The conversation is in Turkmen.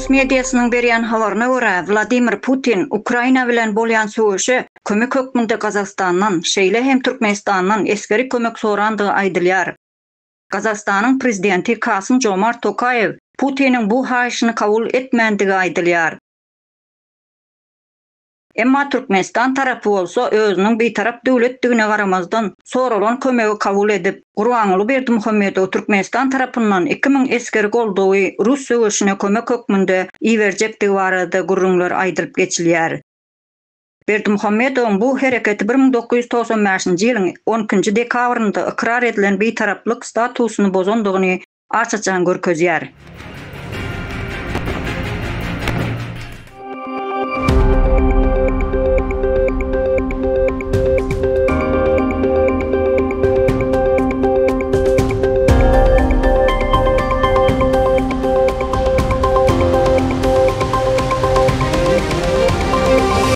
Rus mediasynyň berýän habaryna görä, Wladimir Putin Ukraina bilen bolýan söweşe kömek hökmünde Gazagystandan, şeýle hem Türkmenistandan esgeri kömek sorandygy aýdylýar. Gazagystanyň prezidenti Kasym-Jomart Tokaýew Putiniň bu haýyşyny kabul etmändigi aýdylýar. Emma Türkmenistan tarapy bolsa özüniň bitarap döwletdigine garamazdan soralan kömegi kabul edip, Gurbanguly Berdimuhamedow Türkmenistan tarapyndan 2000 esgeri goldawy rus söweşine kömek hökmünde iberjekdigi barada gürrüňler aýdylyp geçilýär. Berdimuhamedowyň bu hereketi 1995-nji ýylyň on ikinji dekabrynda ykrar edilen bitaraplyk statusyny bozandygyny aç-açan görkezýär.